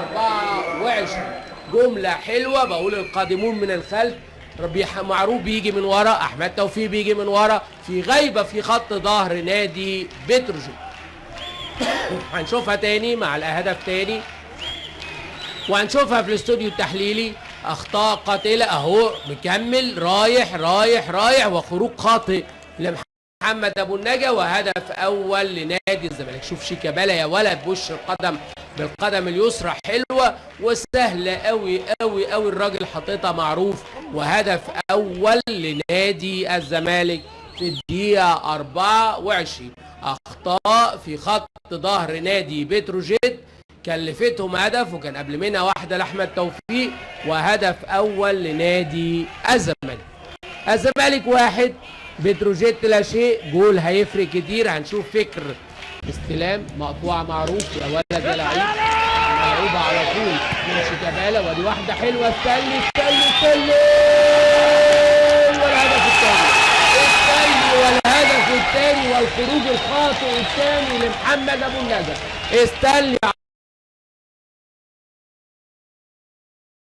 24. جملة حلوة، بقول القادمون من الخلف، معروف بيجي من ورا، احمد توفيق بيجي من ورا، في غيبه في خط ظهر نادي بتروجيت. هنشوفها تاني مع الهدف تاني، وهنشوفها في الاستوديو التحليلي. اخطاء قاتله اهو، مكمل رايح رايح رايح، وخروج خاطئ لمحمد ابو النجا، وهدف اول لنادي الزمالك. شوف شيكابالا يا ولد، بوش القدم بالقدم اليسرى حلوة وسهلة قوي قوي قوي، الراجل حاططها معروف، وهدف اول لنادي الزمالك في الدقيقة 24. اخطاء في خط ظهر نادي بتروجيت كلفتهم هدف، وكان قبل منها واحدة لاحمد توفيق، وهدف اول لنادي الزمالك. الزمالك 1 بتروجيت لا شيء. جول هيفرق كتير. هنشوف فكر استلام مقطوعة معروف يا ولد يا لعيب، ملعوبه على طول من شيكابالا، ودي واحدة حلوة، استني استني استني، والهدف الثاني، الثاني والهدف الثاني، والخروج الخاطئ الثاني لمحمد ابو النجا. استني